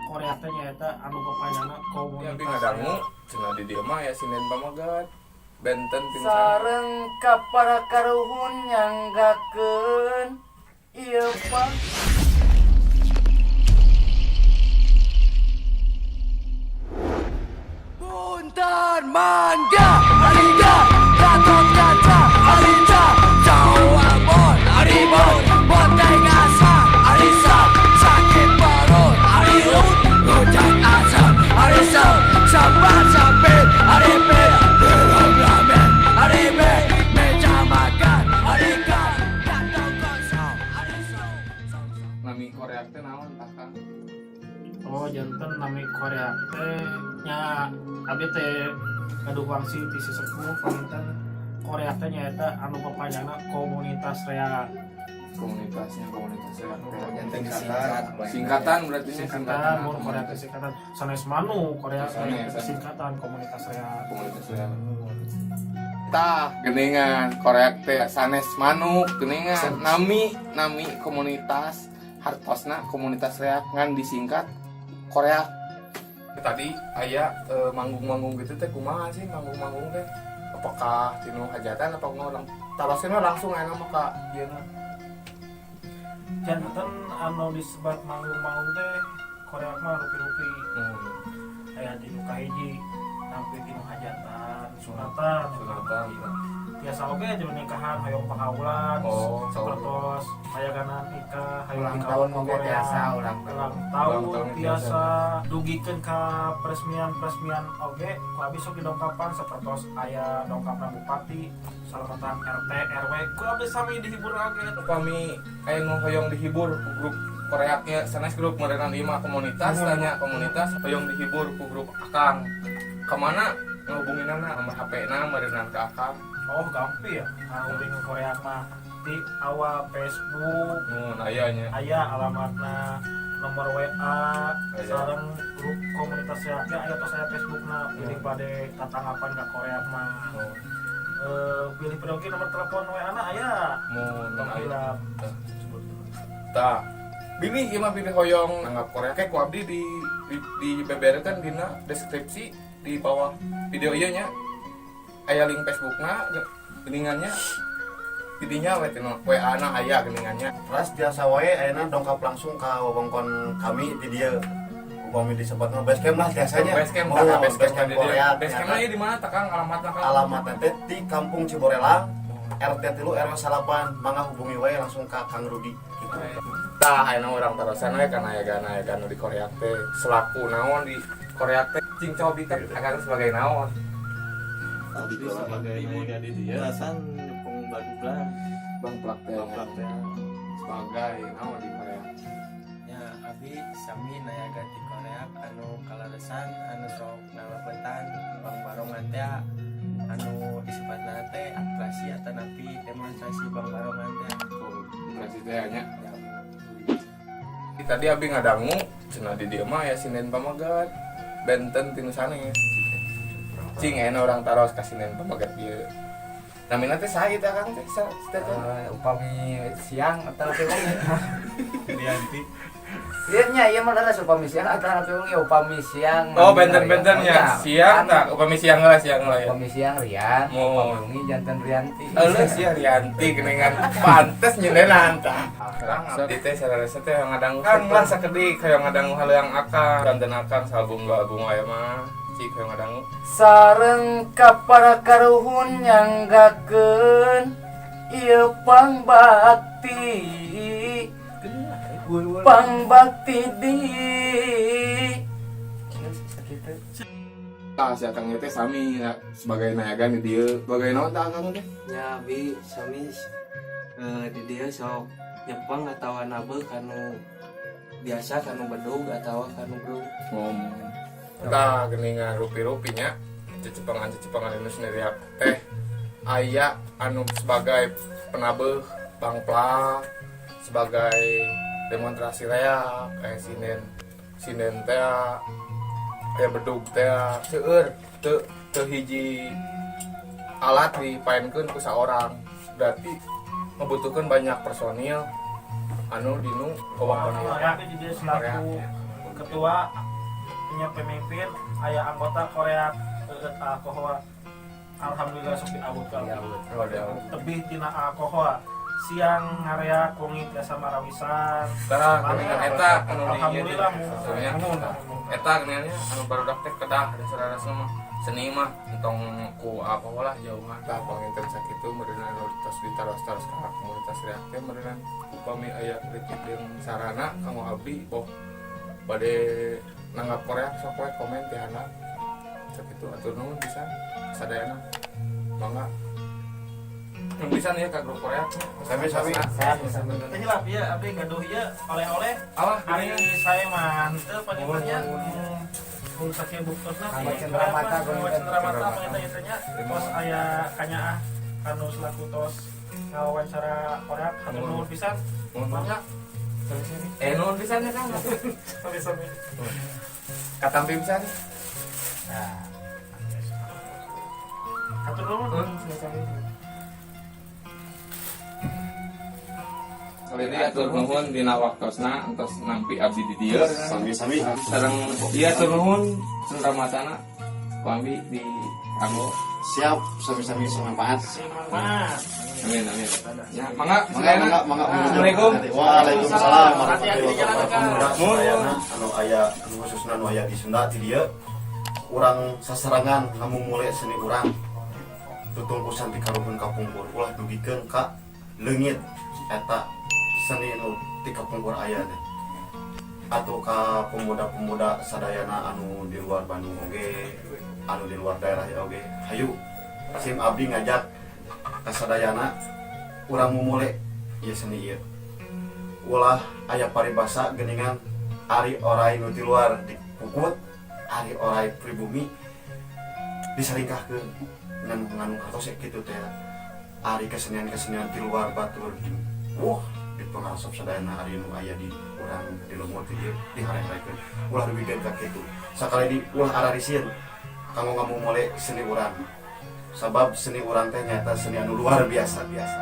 Korea teh nyaeta anu papanjangna Ya abi komunitas. Ngadangu cenah di dieu mah ya sinden pamagat. Benten tina Sareng ka para karuhun nyanggakeun ieu pang Punten mangga Alingga Gatot Kaca Alinca Jauh Ambon Aribon Bonteng Asa Arisa Sakit perut Ariut Rujak asam Arisa Sambat sapit Aripin Belum ramen Aribe Meja makan Arikan Kantong kosong Ariso. Nami Korea teh naon tah, Kang? Oh, janten nami Korea teh nya abdi teh gaduh wangsi ti sesepuh, panginten Korea teh nyaeta anu papanjangna komunitas reak. Komunitasnya komunitas reak teh. Janten singkat. Singkatan berarti nya. Singkatan, mun Korea teh singkatan, sanes manu Korea. Sanes. Singkatan komunitas reak. Komunitas reak. Tah, geningan Korea teh sanes manuk geningan. Nami nami komunitas hartosna komunitas reak ngan disingkat Korea. Tadi aya manggung-manggung gitu teh, kumaha sih manggung-manggung teh? Apakah tinu hajatan apa kumaha orang tarosna langsung aya mah ka ieu na? Janten anu disebat manggung-manggung teh Korea mah rupi-rupi. Aya di nu kahiji nampi tinu hajatan, sunatan. Sunatan. Biasa oge di nikahan, hoyong pahaulan. Oh. Sapertos hayaganan nikah, hayang Ulang dikawin tahun ku oge Korea. tiasa, ulang tahun. Ulang tahun. Ulang tahun. Biasa dugikeun ka peresmian-peresmian oge ku abi sok didongkapan, sapertos aya dongkapna bupati, salamatan RT RW, ku abi sami dihibur oge. Upami aya nu hoyong dihibur ku grup Koreaknya, sanes grup meureunan ieu mah komunitas. Tanya komunitas hoyong dihibur ku grup Akang, kemana ngehubunginana, nomor HP na meureunan ke Akang? Oh, gampil ya ngahubungin Korea mah di awal Facebook. Mun aya nya. Aya alamatna, nomor WA. Aya. Sareng grup komunitas ya aya, tos aya Facebookna, pilih pada tatanggapan ka Korea mah. Oh. Eh, pilih pada oge nomor telepon WA na aya. Mun Tong aya. Hilap. Tah, bilih ieu mah bilih hoyong nanggap Korea kayak ku abdi di beberekan dina deskripsi di bawah video ieu nya aya link Facebookna geningannya, didinya we tina WA na aya geningannya. Terus biasa wae ayeuna dongkap langsung ka wewengkon kami di dieu. Upami disebutna base camp lah biasanya. Base camp. Oh, Tah, base camp di dieu. Korea. Base camp ieu di mana tah, Kang, alamatna, Kang? Alamatna teh di Kampung Ciborelang, RT 3 RW 8. Mangga hubungi wae langsung ka Kang Rudi gitu. Tah, ayeuna urang tarosan we kana aya nu di Korea teh selaku naon di Korea teh, cing cobi teh Akang sebagai naon? Abdi sebagai nayaga di dieu alasan nyepeng badugla. Bang Plak teh. Bang teh. Sebagai naon di Korea? Ya, abi sami nayaga di Korea anu kaleresan anu sok ngalapetan bang barongan teh anu disebutna teh atraksi atanapi demonstrasi bang barongan teh. Oh, operasi teh nya. Tadi abi ngadangu cenah di dieu mah ya sinden pamagat benten tinu sanes. Cing ayeuna urang taros ka sinden pamagat ieu. Namina teh saha ieu teh, Kang, teh teh teh? Eh, upami siang atau napi wengi? Rianti. Ieu nya, ieu mah leres upami siang atau napi wengi, upami siang. Oh, namina benten-bentennya. Rian. Siang Kan, tak upami siang lah, siang lah ya. Upami siang Rian, Oh. upami wengi janten Rianti. Euleuh sia Rianti geningan, pantes nyendenan tah. Kang, abdi teh sararesa teh ngadangu Kang lah sakedik hoyong ngadangu haleuang Akang. Banten Akang salbung dua album aya mah. Cik hoyong ngadangu. Sareng ka para karuhun nyanggakeun ieu pangbakti, pangbakti di sakitu. Tah, si Akang teh sami ya, sebagai nayagan di dieu. Sebagai naon tah Akang teh? Ya, abi sami di dieu sok nyepeng atau nabeuh kanu biasa, kanu bedug atau kanu grup. Ngomong. Tah, geningan rupi-rupinya cecepengan-cecepengan ini sendiri teh aya anu sebagai penabeuh bangplak, sebagai demonstrasi reak, kayak sinden sinden teh, aya bedug teh, seueur teu teu hiji alat dipaenkeun ku saorang, berarti membutuhkan banyak personil anu dinu wewengkon ieu. Korea teh jadi selaku Korea. Ketua nya, pemimpin, aya anggota Korea alkohol. Alhamdulillah sok diawut ka abdi. Tebih tina alkohol, siang ngareak, wengi tiasa marawisan. Tah, geuningan eta anu di ieu Alhamdulillah. teh. Sebenarnya eta geuningan anu barudak teh kedah dasar mah seni mah entong ku alkohol lah jauhan. Tah, panginten sakitu meureun anu tos ditaros-taros ka komunitas reak teh. Meureun upami aya kritik jeung sarana kanggo abdi, boh bade nanggap Korea, sok we komen ti handap. Sakitu, atur nuhun pisan sadayana. Mangga. Nuhun pisan ya ka grup Korea. Sami-sami. Teh lah ieu abdi gaduh ieu oleh-oleh. Alah. Ari saya mah henteu pangintennya. Mun sakieu buktosna Kanggo cenderamata. Kanggo cenderamata panginten ieu teh nya. Tos aya kanyaah anu selaku tos ngawawancara Korea, hatur nuhun pisan. Mangga. Nuhun pisan ya, Kang. Sami-sami. Katampi pisan. Nah. Hatur nuhun. Kali ini atur nuhun dina waktosna entos nampi abdi di dieu. Sami-sami. Sareng ieu atur nuhun cenderamata ku abdi di kanggo. Siap, sami-sami, semanfaat. Semangat. Amin, amin. Ya, mangga. Mangga, mangga, mangga. Assalamualaikum. Waalaikumsalam Hati-hati di jalan, warahmatullahi Kang. wabarakatuh. Sadayana anu aya, anu khususna anu aya di Sunda ti dieu, urang sasarengan ngamumule seni urang, tutungkusan ti karuhun kapungkur, ulah dugikeun ka leungit eta seni nu ti kapungkur aya teh. Atau ka pemuda-pemuda sadayana anu di luar Bandung oge, anu di luar daerah ya oge, hayu sim abdi ngajak ka sadayana urang mumule ieu seni ieu. Ulah aya paribasa geningan, ari orai nu ti luar dipukut, ari orai pribumi disaringkahkeun, nganu nganu hartos kitu teh. Ari kesenian-kesenian di luar batur di wah dipengaruh sadayana, ari nu aya di urang di lembur ti dieu dihare-harekeun. Ulah dugikeun ka kitu. Sakali di ulah ararisin kanggo ngamumule seni urang, sabab seni urang teh nyata seni anu luar biasa biasa.